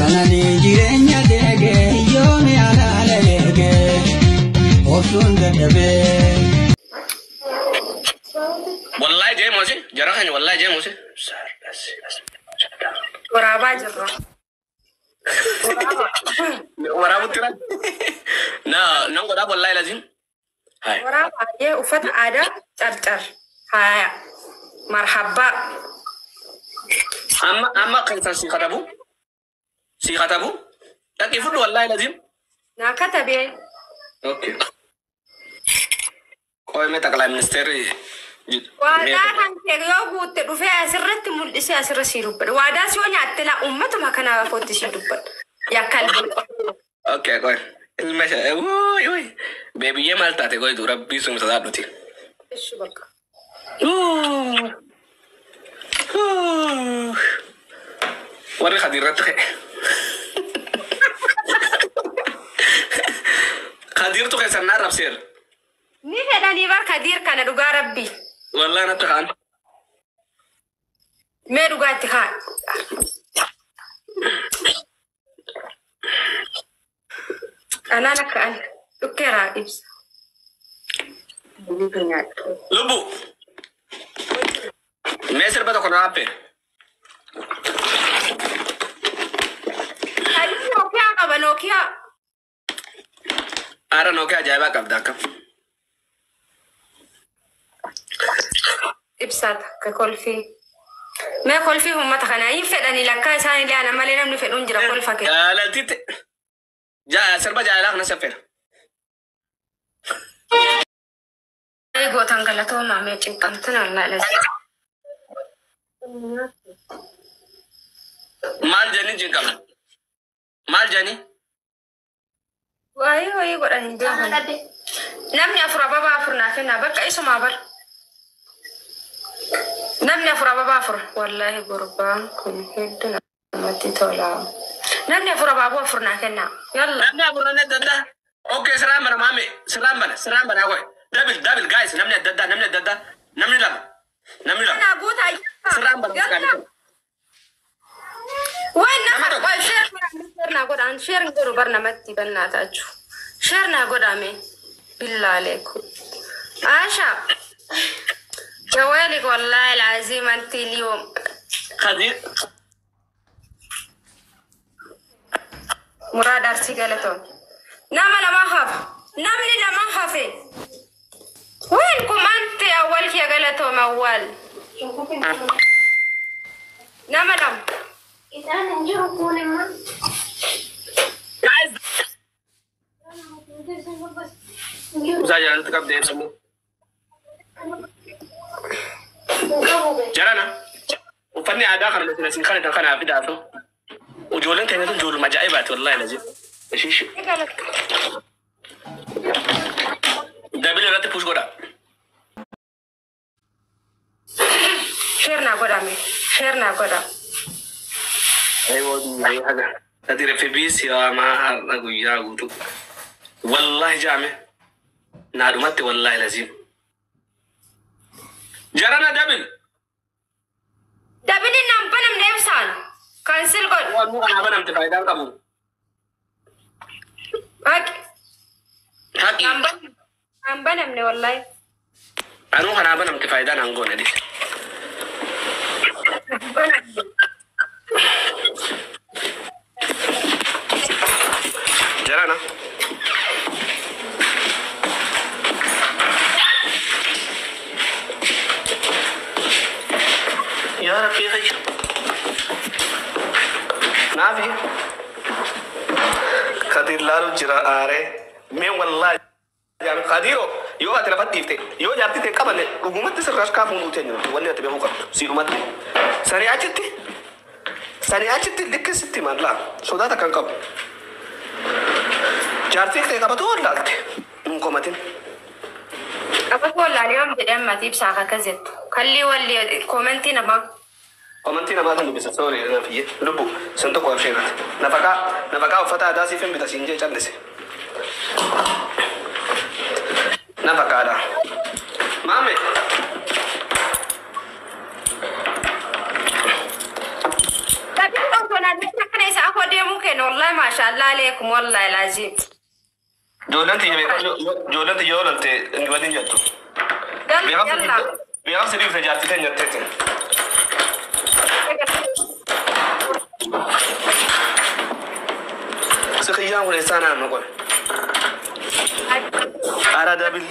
Kanani jireenya deege yoome alaala eege obsuun dadhabee. Wallahi jee moosi jara keenya wallahi jee moosi. Waraabaa jirra. Waraabutti jira. Na nan godhaa wallahi lazim. Hai. Waraabaa jee uffata aadaa carcar. Haaya. Marhabbaa. Amma amma keessan si katabu. Si katabu. Dhaqii fudhu wallahi lazim. Naa katabee. Okay. Qoy mee taqlaa ministeerri. Waadaa kan kee yoo guutte dhufee asirratti mul'isee asirra sii dubbadha. Waadaa si yoo nyaatte laa uummatuma kanaaf afootti sii dubbadha. Yakka Okay, qoy. Ilma ishee wuuy wuuy. Beebiyyee maal taate qoy rabbii sun sodaadhuti. Ishi bakka. Warri Khadiirratti ka'e. Khadiirtu keessan naa rabseera. Ni fedhanii bar Khadiir kana dhugaa rabbii. Wallahi natti kaan. Mee dhugaa itti kaan. Anaan akka ani dhukkeeraa ibsa. Lubbu. Mee sirba tokko naa happe. Ani Nookiyaa qaba Nookiyaa. Haadha Nookiyaa ajaa'ibaa qabda akkam. Ibsaa takka kolfii. Mee kolfii uummata kanaa hin fedhanii lakkaa isaan illee ana malee namni fedhuun jira kolfa kee. Jaalaltitti. Sirba jaalalaa kana saffeera. Gootan galatoomaa mee cinqamtan allaa Maal jedhanii cinqaman? Maal jedhanii? Waayee waayee godhan hin beekan. Namni afur ababaa afur naa kennaa bakka isumaa bar. Namni afur ababaa afur. Wallaahi gurbaan kun hedduu namatti tola. Namni afur abaaboo afur naa kennaa. Yalla. Namni afur namni adda addaa. Okay, sirraan bana maame. Sirraan bana sirraan bana qoy. Double double guys namni adda addaa namni adda addaa namni lama namni lama. Naa guutaa. Sirraan bana. Yalla. Waan nama qoy share share naa godhaan share godhu bar namatti bannaa taachuu. Share naa godhame. Billaa aleekum. Aasha. جوالك والله العظيم انت اليوم Khadiir. مراد ارسي قالتهم نعم انا ما خاف نمني لا ما خافي وينكم انت اول يا قالتهم اول نعم نعم Guys. Musaa jaalalti qabdee ibsamu. Jarana. Uffanni aadaa kana nuti isin kana kanaaf fidaatu. Ijoolleen keenya tun ijoolluma ajaa'ibaati wallahi lazim. Ishiish. Dabila irratti push godha. شير نا قدامي شير نا قدام Ati FB si waamaa har'a guyyaa guutuu. Wallahi jaame. Naa dhumatti wallahi lazim. Jarana dabil. دبلي نام بنم نفسان كنسل قد Waan nu kanaa banamte faayidaa hin qabu. هاك Haqi. نام بنم والله Anuu kanaa banamte faayidaan hangoone dhise. Jarana. Yaa Rabbii kiyya. Naafi. Khadiir laalu jira aaree. Mee wallaahi Khadiiroo yoo ati lafa dhiifte yoo jaartii ta'e qabanne dhugumatti sirraas kaafuun nuti eenyu wanni ati beekuu qabdu siidhumatti. Sanii achitti sanii achitti likkisitti maallaa sodaata kan qabu. Jaartii ta'e qabatu wallaalte nun komatin. Qabatu wallaalee waan jedhan maatii ibsaa akka jettu. Kalli walli koomentii namaa. Komantii namaa kan dubbisa sorry naafiyye lubbu san tokko absheerratti. Nafaqaa nafaqaa uffata aadaa siif hin bita siin jee callise. Nafaqaadha. Maame. Tapi osoo naannoo kana isa afoo deemuu feene wallahi maashaallah aleekum wallahi laazim. Ijoolleen tiyya ijoolleen tiyya yoo lolte hin badin jettu. Yalla yalla. Beekamsi dhiifte jaartii teenya jetteeti. Si kiyyaan kun eessaa naannoo qoy? Ara dabil.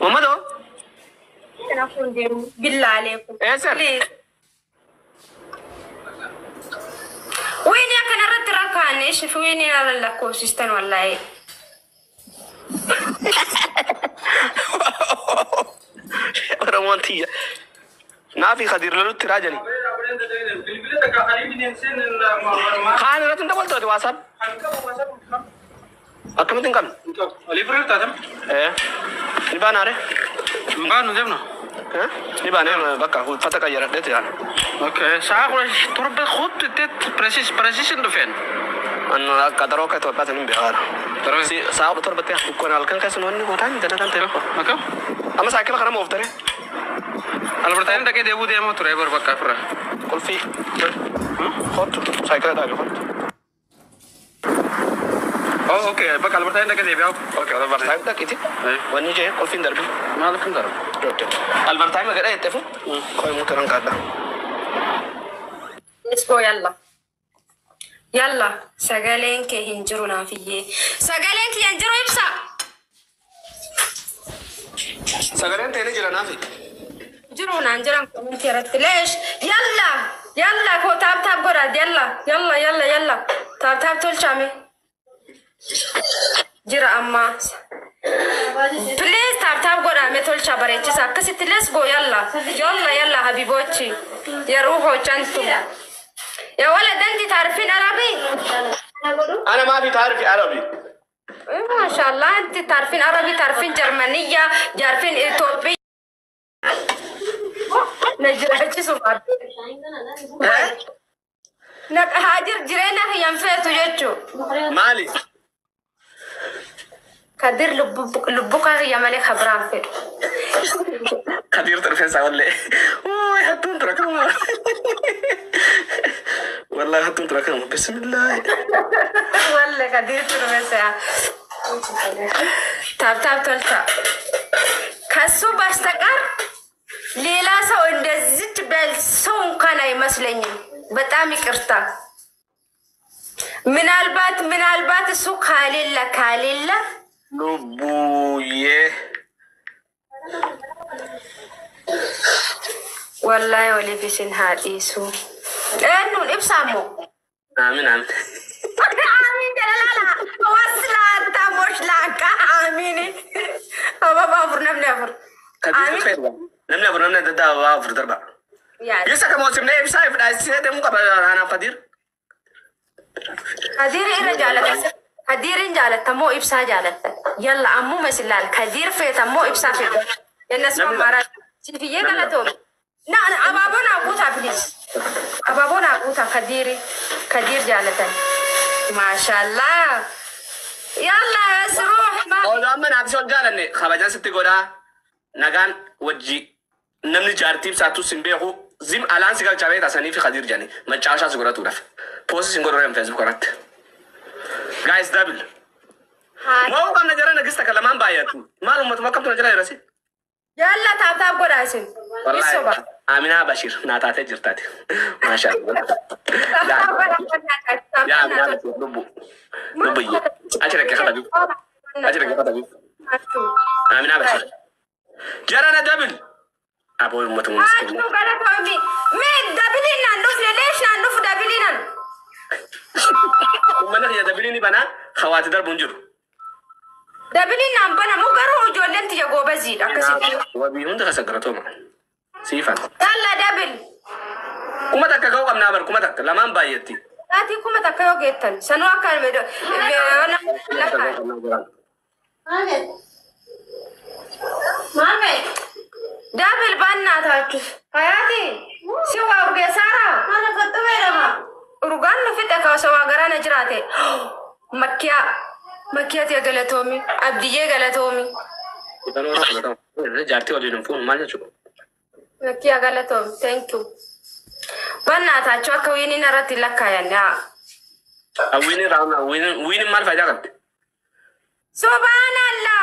Mammadoo? Billaa aleekum. Eessa? Please. Wiini akkanarratti rakkaanne ishif wiini ala lakkoofsistan wallahi. Oromoon tiyya. Naafi Khadiir lolutti raajani. Kaan irratti hin dabaltooti WhatsApp. Akkamitti hin qabne? Ni baanaare? Ni baanee bakka uffata qayyaradheeti yaala. Qaxaroo akka Itoophiyaatti hin beekaara. Sa'a 17tti dukkaana halkan keessa wanni gootaan dalagaan ta'e. Amma saakila kana mooftare. Qulfii. Kottu saakila dhaabi kottu. Okay, Albertine dhaqiti. Wanni jee qulfiin darbi. Albertine gadha jettee fu. Qoy muuta nan qaadda. Let's go yalla. Yalla sagaleen kee hin jiru naafiyyee. Sagaleen kee hin jiru ibsa. Sagaleen ta'e ni jira naafi. Jiru naan jiran komintii irratti leesh. Yalla yalla koo taap taap godhaa yalla yalla yalla yalla taap taap tolchame. Jira amma. Please taap taap godhaa mee tolcha bareechisa akkasitti let's go yalla yalla yalla habibochi yeroo hojjantu. يا ولد انت تعرفين عربي؟ أنا ما في تعرفي عربي. ما شاء الله انت تعرفين عربي تعرفين جرمانية تعرفين اثيوبية. نجرحتي سمعت. هاجر جرينا هي ينفيتو جتشو. مالي. كدير لبوكا هي مالي خبران فيتو. خدير ترفين ساولي. أوه حطون تركهم. والله حطون تركهم بسم الله. والله خدير ترفين سا. ታብ ታብ ቶልቻ ከሱ በስተቀር ሌላ ሰው እንደዚች በል ሰው እንኳን አይመስለኝም። በጣም ይቅርታ። ምናልባት ምናልባት እሱ ካሌለ ካሌለ ልቡዬ ወላሂ ወሊፊስን ሀዲሱ eenyuun ibsaamoo አሚን አሚን አሚን ጀለላላ ወስላታ ሞሽላካ አሚን አበባ afur namni afur ከዚህ namni afur namni adda addaa ababaa afur darba. Isa kama osimnee ibsaa if dhaasisee deemuu qaba anaaf Khadiir. Kadiir irra jaalata. Kadiirin jaalatta moo ibsaa jaalatta? Yalla ammuma isin laal. Kadiir feeta moo ibsaa feeta? Yennas mamaaraa. Sifiyyee galatoome. Na abaaboo naa guutaa please. Abaaboo naa guutaa Kadiiri. Kadiir jaalatan. Maashaallah. Yalla yasruux maa. Oduu amma naaf isa ol jaalanne kabajaan sitti godhaa nagaan wajji namni jaartii ibsaattus hin beeku zim alaan si galchaa beektaa sanii fi Khadiir jedhani macaashaa si godhatuudhaaf poostis hin godhu Facebook irratti. Guys double. Moo qabna jara nagista kan lamaan baay'atu maal uummatuma akkamtu na jala jirasi. Yalla taap taap godhaa isin. Isoba. Aminaa Bashir naa taatee jirtaati. Maashaallah. Taap taap godhaa taap Yaa Aminaa taap. Bashir lubbu. Lubbu achi rakkee katabiif. Achi rakkee katabiif. Aminaa Bashir. Jara na double. Aboo uummatuma miskiina. Haachuu galatoomi. Mee dabiliin naan dhufne leesh naan dhufu dabiliinan. Uummanni kiyya dabiliin ni banaa hawaati darbu hin jiru. Dabiliin naan banamu garuu ijoolleen tiyya goobaziidha akkasitti. Wabii hunda keessa galatooma. Siifan. Yalla dabil. 1000 ga'uu qabnaa bar 1000 lamaan baay'atti. Ati 1000 yoo geettan sanuu akka Dabil baannaa Hayaati si waa urgeessaara. Urgaan nu fixe kaasa waa garaana jiraate. Makkiyaa makkiyaa ta'e galatoomi abdiyyee galatoomi. Jaartii waliin hin fuunu maal jechuudha? Makkiyaa galatoomi thank you. Bannaataachuu akka wiiniin irratti lakkaayan yaa. Wiiniin raawuna wiiniin maal faayidaa qabdi? Subhaanallah.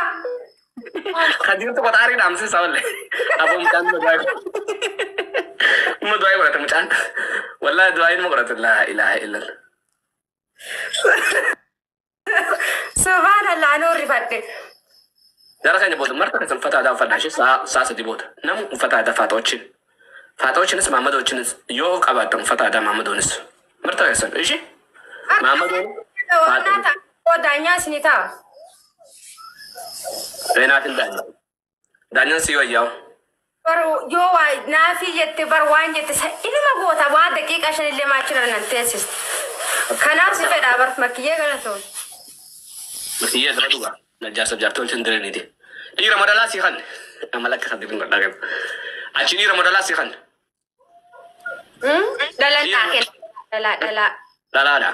Kadiirtu qoxaarii dhaamsisa walle. Aboo mucaan du'aa du'aa godhate mucaan. Wallaahi du'aa ilma godhate laa ilaaha illallah. Subhaanallah anuu rifadhe. Jara keenya booda marta keessan uffata aadaa uffadhaa ishee sa'a sadii booda namu uffata aadaa faaxoochiin. Faaxoochiinis maammadoochiinis yoo qabaattan uffata aadaa maammadoonis marta keessan ishee maammadoon. Daanyaa isinii ta'a. Reenaatiin daanya. Daanyaan si wayyaa'u. Bar yoo waa naafii jette bar waan jette inuma goota waa daqiiqa shanillee maachina nan teessiste. Kanaaf si fedhaa bar makkiyyee galatoon. Makkiyyee dura dhugaa. Najjaasa jaartii oltiin diriniiti. Dhiira modalaa sii kan. Amala akka kan dhiirri godhaa. Achi dhiira modalaa sii kan. Dhalaan naa kenna. Dhalaa dhalaa. Dhalaadha.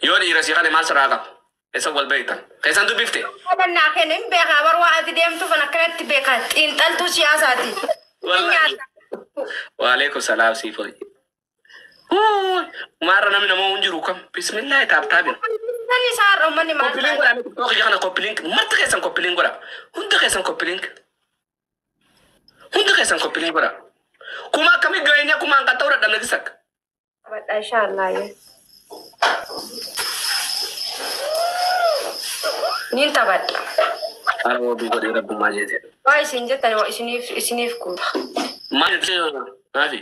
Yoo dhiira sii kan maal sirraa qaba? Eessa wal beektan? Keessan dubbifte? Dhalaan naa kenna hin beekaa bar waa ati deemtu fan akkanatti beekaa xiinxaltuu siyaasaati. Waalaikum salaam siif hoyi. Maarra namni namoo hin jiru kam? Bismillaahi taaptaabin. Namni isaa har'a uummanni maal Koppiliin godhaa miti tokko kana koppiliin marti keessan koppiliin godhaa. Hunda keessan koppiliin. Hunda keessan koppiliin godhaa. Kuma akkamii gaheenyaa kuma hanqatta hodha dhabne gisak. Badha inshaallah. Niin taphadha. Har'a wabii godhee rabbummaa jeete. Waa isin jettan waa isiniif isiniif guuta. Maal jettee naafi?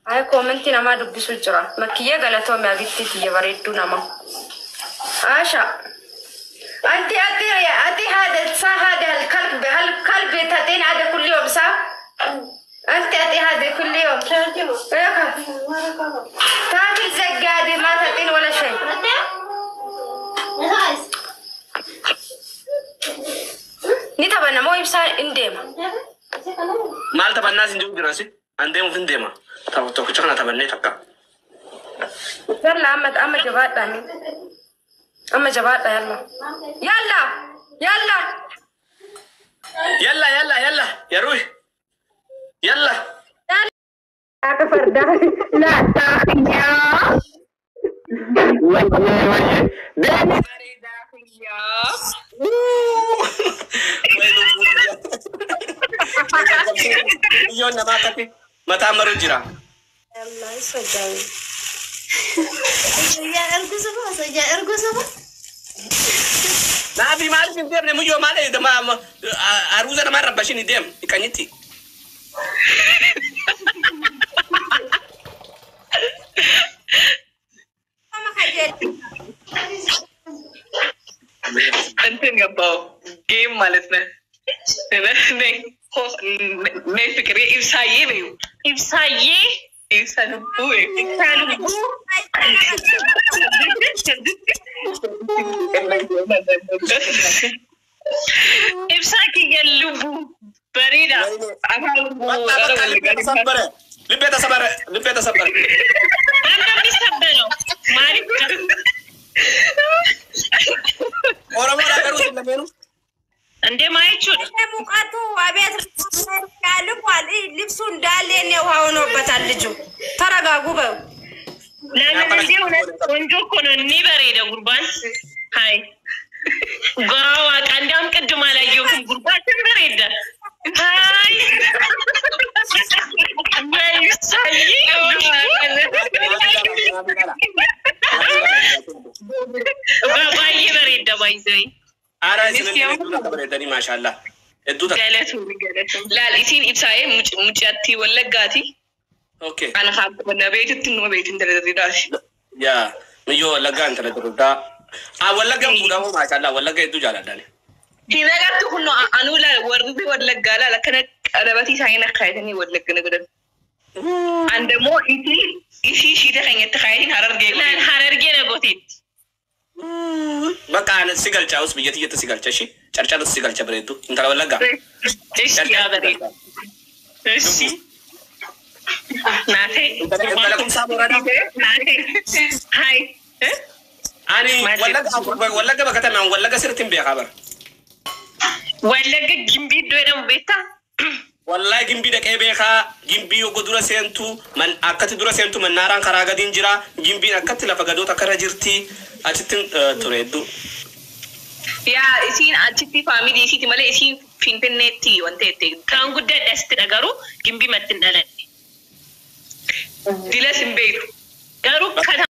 Ay koomentii namaa dubbisu jira. Makkiyyee galatoome abitti tiyya bareedduu nama. Asha. Anti ati ati hada sa hada الكلب هل كلب تاتين هذا كل يوم صح؟ انت اتي هذا كل يوم. تاكل زقادي ما تعطين ولا شيء. Ni taphanna moo ibsaan hin deema? Maal taphannaa isin jiru jiransi? An deemuuf hin deema. Tokkicha kana taphannee takka. Yalla amma amma jabaadhaa. Amma jabaadhaa yalla. Yalla yalla. Yalla yalla yalla yeroo yalla. Akka fardaa laataa yaa. Biyyoon namaa akkatti mataa maru jira. Naafi maaliif hin deemne muyyoo maal aruuza namaa rabbashin hin deemu dhiqanyitti. እንትን ገባው ጌም ማለት ነው። ነይ ፍቅሬ ኢብሳዬ በይው ኢብሳዬ ኢብሳ ልቡ ኢብሳ ልቡ ኢብሳ kiyya ልቡ በሬዳ ልቤ ተሰበረ፣ ልቤ ተሰበረ። አንተ የሚሰበረው ማለት ኦሮሞ ሀገር ውስጥ ለሜኑ እንዴ ማይቹ ሙቀቱ አቤት ልቋል። ልብሱ እንዳለ የኔ ውሃ ሆኖበታል። ልጁ ተረጋጉ በው ለምን እንዴ እውነት ቆንጆ እኮ ነው። እኒ በሬደ ጉርባን ሀይ ጓዋ እንዲያውም ቅድም አላየሁትም። ጉርባን በሬደ ሀይ ወይሳይ ባዬ በሬደ ባይዘይ አራ bareedanii maashaallah hedduu takka. ገለቱ ገለቱ laal isiin ibsaa'ee mucattii wallaggaati. Okay. Ana haa beetitti numa beetin daldaldaati. Yaa miyyoo wallaggaa intala durdaa. Ah wallaggaan fuudhamoo maashaallah wallagga hedduu jaaladhaan. Hin kun anuu laal warri wallaggaa laal akkana qalabatii isaanii nakkaayatanii wallagga na godhan. An ደግሞ isii shiita keenyatti kaayatiin harargee laal harargee na gooteetti. Bakka ani si galcha us biyya tiyyatti si galcha ishii carcarratti si galcha bareeddu intala wallaggaa. Ishi yaa bareedu. Ishi. Naatee. Intala kumsaa booranaa. Naatee. Hai. Ani wallagga bakka tame wallagga sirriitti hin beekaa bara. Wallagga gimbii iddoo jedhamu beektaa? Wallahi Gimbii dhaqee beekaa. Gimbii yogguu dura seentu man akkatti dura seentu mannaaraan karaa gadiin jira. Gimbiin akkatti lafa gadoota akkara jirti. Achitti ture hedduu. Yaa, isiin achitti family isiiti malee isiin Finfinneetti wanta jette. Kan guddadhe asittidha, garuu Gimbii matti hin dhaladhe. Dilas hin beektu. Garuu kan